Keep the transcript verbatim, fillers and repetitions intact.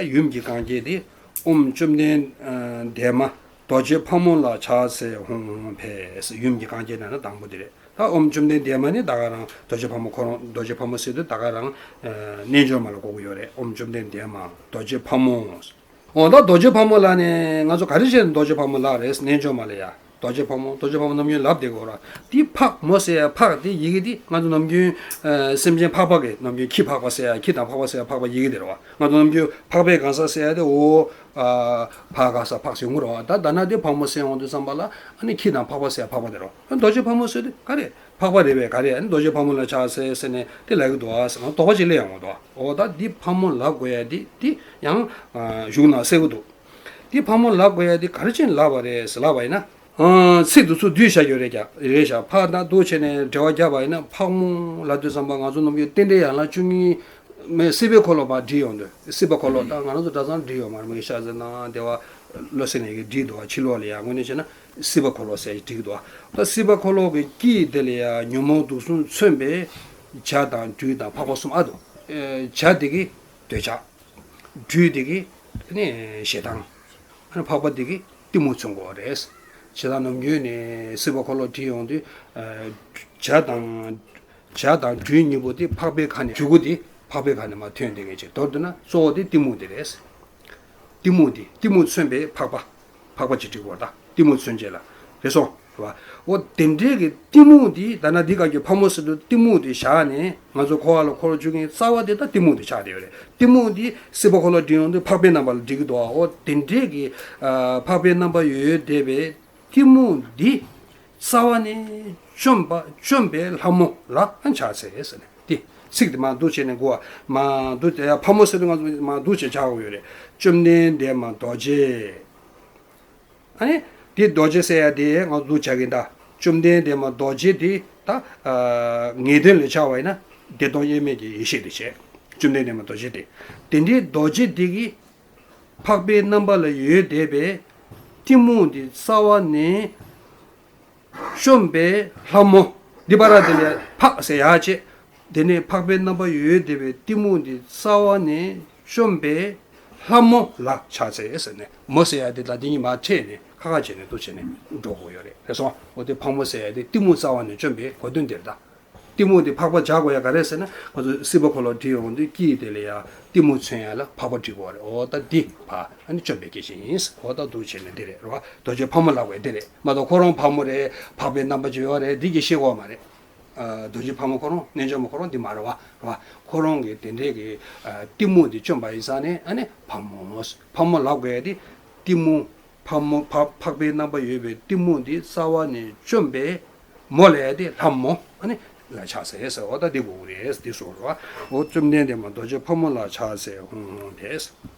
ཡུམ་གྱི་གན་རྐྱལ་དེ་ཨོཾ་བཅོམ་ལྡན་འདས་མ་རྡོ་རྗེ་ཕག་མོ་ལ་ཕྱག་འཚལ་ཧཱུྃ་ཕཊ། ཡུམ་གྱི་གན་རྐྱལ་ནང་ན་དང་པོ་དེ་རེད། ད་ཨོཾ་བཅོམ་ལྡན་འདས་མ་ནི་ད་ག་རང་རྡོ་རྗེ་ཕག་མོ་ཁོ་རང་རྡོ་རྗེ་ཕག་མོ་ཟེར་དུས་ད་ག་རང་རྣལ་འབྱོར་མ་ལ་གོ་གི་ཡོད་རེད། ཨོཾ་བཅོམ་ལྡན་འདས་མ་རྡོ་རྗེ་ཕག་མོ། འོ་ད་རྡོ་རྗེ་ཕག་མོ་ལབ་ནས་ང་ཚོ་ག་རེ་བྱས་ནས་རྡོ་རྗེ་ཕག་མོ་ལབ་རེད། རྣལ་འབྱོར་མ་ལ་ཡ། རྡོ་རྗེ་ཕག་མོ། རྡོ་རྗེ་ཕག་མོ་ནམ་རྒྱུན་ལབ་བསྡད་དགོས་ར། དེ་ཕག་མོ་ཟེར་ཡ་ཕག་དེ་ཡི་གེ་དེ་ང་ཚོ་ནམ་རྒྱུན་ཨ་སེམས་ཅན་ཕག་པ་གི་ནམ་རྒྱུན་ཁྱི་ཕག་པ་ཟེར་ཡ་ཁྱི་དང་ཕག་པ་ཟེར་ཡ་ཕག་པ་ཡི་གེ་དེ་རེད་བ། ང་ཚོ་ནམ་རྒྱུན་ཕག་པའི་གང་ཟག་ཟེར་ཡ་དེ་འོ་ཨ་ཕག་ག་ས་ཕག་ཟེར་ཡོང་གི་རེད་བ། ད་ད་ན་དེ་ཕག་མོ་ཟེར་ཡོང་དུས་ཙམ་པ་ལ་ཨ་ནི་ཁྱི་དང་ཕག་པ་ཟེར་ཡ་ཕག་པ་དེ་རེད་བ། རྡོ་རྗེ་ཕག་མོ་ཟེར་དུས་ག་རེ་ཕག་པ་རེད་པས། ག་རེ་ཨ་ནི་རྡོ་རྗེ་ཕག་མོ་ལ་ཕྱག་འཚལ་ཟེར་ནས་དེ་ལབ་ཀྱི་འདུག་ཨ་ཟེར་ང་དོགས་པ་ཅིག་སླེབས་ཡོང་གི་འདུག་ཨ། འོ་ད་འདི་ཕག་མོ་ལབ་དགོས་ཡ་འདི་འདི་ཡང་གཞུང་ནང་གསལ་པོ་འདུག། འདི་ཕག་མོ་ལབ་དགོས་ཡ་འདི་ག་རེ་བྱས་ནས་ལབ་པ་རེད་ཟེར་ལབ་པ་ཡིན་ན། ཚིག་དེ་ཚོ་བསྡུས་བཞག་ཡོད་རེད་ཀྱང་རེད་ཤག། ཕར་ད་འདུག་བྱས་ནས་འགྲེལ་བ་བརྒྱབ་པ་ཡིན་ན་ཕག་མོ་ལབ་དུས་ཙམ་པ་ང་ཚོ་ནམ་རྒྱུན་རྟེན་འབྲེལ་ཡན་ལག་བཅུ་གཉིས་མའི་སྲིད་པའི་འཁོར་ལོ་ཕར་བྲིས་ཡོང་དུས་སྲིད་པའི་འཁོར་ལོ་ད་ང་རང་ཚོ་གྲྭ་ཚང་བྲིས་ཡོད་མ་རེད། མ་གི་ཤ་ཟེར་ན་དེ་བ་བློ་སེང་ནས་ཀྱི་བྲིས་འདུག་བ། ཕྱི་ལོགས་ལ་ཡ་དངོས་གནས་བྱས་ན་སྲིད་པའི་འཁོར་ལོ་ཟེར་བྲིས་འདུག་བ། ད་སྲིད་པའི་འཁོར་ལོ་གི་དཀྱིལ་དེ་ལ་ཡ་ཉོན་མོངས་དུག་གསུམ་མཚོན་པའི་བྱ་དང་སྦྲུལ་དང་ཕག་པ་གསུམ་ཨ་འདུག། བྱ་དེ་གི་འདོད་ཆགས། སྦྲུལ་དེ་གི་ནི་ཞེ་སྡང་། ཨ་ནི་ཕག་པ་དེ་གི་གཏི་མུག་མཚོན་དགོས་རེད། བྱས་ཙང་ནམ་རྒྱུན་ནས་སྲིད་པ་འཁོར་ལོ་བྲིས་ཡོང་དུས་བྱ་དང་བྱ་དང་སྦྲུལ་གཉིས་པོ་དེ་ཕག་པའི་ཁ་ནས་གྱུར་པོ་དེ་ཕག་པའི་ཁ་ནས་མར་ཐོན་བསྡད་མཁན་ཅིག། མདོར་བསྡུ་ན་གཙོ་བོ་དེ་གཏི་མུག་དེ་རེད། གཏི་མུག་དེ་གཏི་མུག་མཚོན་པའི་ཕག་པ། ཕག་པ་ཅིག་བྲིས་དགོས་ད། གཏི་མུག་མཚོན་བྱེད་ལ། རེད་སོང་། རེད་བ། འོ་དེ་འདྲའི་གི་གཏི་མུག་འདི་ད་ན་འདི་ག་གི་ཕག་མོ་ཟེར་དུས་གཏི་མུག་འདི་བཞག་ནས་ང་ཚོ་འཁོར་བ་ལ་འཁོར་བཅུག་མཁན་རྩ་བ་དེ་ད་གཏི་མུག་འདི་ཆགས་བསྡད་ཡོད་རེད། གཏི་མུག་འདི་སྲིད་པ་འཁོར་ལོ་འབྲི་ཡོང་དུས་ཕག་པའི་རྣམ་པ་ལ་འབྲི་གི་འདུག་ཨ། འོ་དེ་འདྲའི་གི་ཨ་ཕག་པའི་རྣམ་པ་ཡོད་བསྡད་པའི་གཏི་མུག་འདི་རྩ་བ་ནས་བཅོམ་པ་བཅོམ་པའི་ལྷ་མོ་ལ་ཕྱག་འཚལ་ཟེར་ནས་འདི་ཚིག་འདི་མར་འདུག་བྱས་ནས་གོ་བ། མར་འདུག་དེ་ཕག་མོ་ཟེར་དུས་ང་ཚོ་མར་འདུག་བྱས་བྱ་དགོས་ཡོད་རེད། བཅོམ་ལྡན་འདས་མ་རྡོ་རྗེ། ཨ་ནི། དེ་རྡོ་རྗེ་ཟེར་ཡ་དེ་ང་ཚོ་བྱ་གིན་ད། བཅོམ་ལྡན་འདས་མ་རྡོ་རྗེ་དེ་ད། ཨ་ངེས་དོན་ལ་བྱ་བ་ཡིན་ན་བདེ་སྟོང་དབྱེར་མེད་ཀྱི་ཡེ་ཤེས་དེ་བྱས། བཅོམ་ལྡན་འདས་མ་རྡོ་རྗེ་དེ། དེ་འདྲའི་རྡོ་རྗེ་དེ་གིས་ཕག་པའི་རྣམ་པ་ལ་ཡོད་བསྡད་པའི་གཏི་མུག་འདི་རྩ་བ་ནས་བཅོམ་པའི་ལྷ་མོ། འདི་པ་ར་དེ་ལས་ཕག་ཟེར་ཡ་བྱས། དེ་ནས་ཕག་པའི་རྣམ་པ་ཡོད་བསྡད་པའི་གཏི་མུག་འདི་རྩ་བ་ནས་བཅོམ་པའི་ལྷ་མོ་ལ་ཕྱག་འཚལ་ཟེར་ནས་མོ་ཟེར་ཡ་དེ་ལ་དེ་གཉིས་མར་ཕྲད་ནས་ཁ་ཁ་བྱས་ནས་འདུག་བྱས་ནས་འགྲོ་དགོས་ཡོད་རེད། རེད་སོང་། འོ་དེ་ཕག་མོ་ཟེར་ཡ་དེ་གཏི་མུག་རྩ་བ་ནས་བཅོམ་པའི་གོ་དོན་དེ་རེད་ད། གཏི་མུག་དེ་ཕག་པ་བྱ་དགོས་ཡ་ག་རེ་ཟེར་ན་ང་ཚོ་སྲིད་པ་འཁོར་ལོ་བྲིས་ཡོང་དུས་དཀྱིལ་དེ་ལ་ཡ་གཏི་མུག་མཚོན་ཡ་ལ་ཕག་པ་བྲིས་དགོས་རེད། འོ་ད་འདི་ཕ་ཨ་ནི་བཅོམ་པའི་སྐད་ཆ་ཡིན། འོ་ད་འདུག་བྱས་ནས་འདི་རེད། རེད་བ། རྡོ་རྗེ་ཕག་མོ་ལབ་དགོས་འདི་རེད་མ་གཏོགས་ཁོ་རང་ཕག་མོ་རེད། ཕག་པའི་རྣམ་པ་ཅིག་ཡོད་རེད། འདི་གི་ཤེས་དགོས་མ་རེད། ཨ་རྡོ་རྗེ་ཕག་མོ་ཁོ་རང་རྣལ་འབྱོར་མ་ཁོ་རང་འདི་མ་རེད་བ། རེད་བ། ཁོ་རང་གི་དེ་འདྲའི་གི་ཨ་གཏི་མུག་འདི་བཅོམ་པ་ཡིན་ཙང་ནས་ཨ་ནི་ཕག་མོ། ཕག་མོ་ལབ་དགོས་ཡ་དེ་གཏི་མུག་ཕག་མོ་ཕག་ཕག་པའི་རྣམ་པ་ཡོད་པའི་གཏི་མུག་འདི་རྩ་བ་ནས་བཅོམ་པའི་མོ་ལ་ཡ་དེ་ལྷ་མོ་ཨ་ནི་ལ་ཕྱག་འཚལ་ཟེར། འོ་ད་འདི་དགོས་རེད། འདི་གསུངས་རེད་བ། འོ་བཅོམ་ལྡན་འདས་མ་རྡོ་རྗེ་ཕག་མོ་ལ་ཕྱག་འཚལ་ཧཱུྃ་ཧཱུྃ་ཕཊ།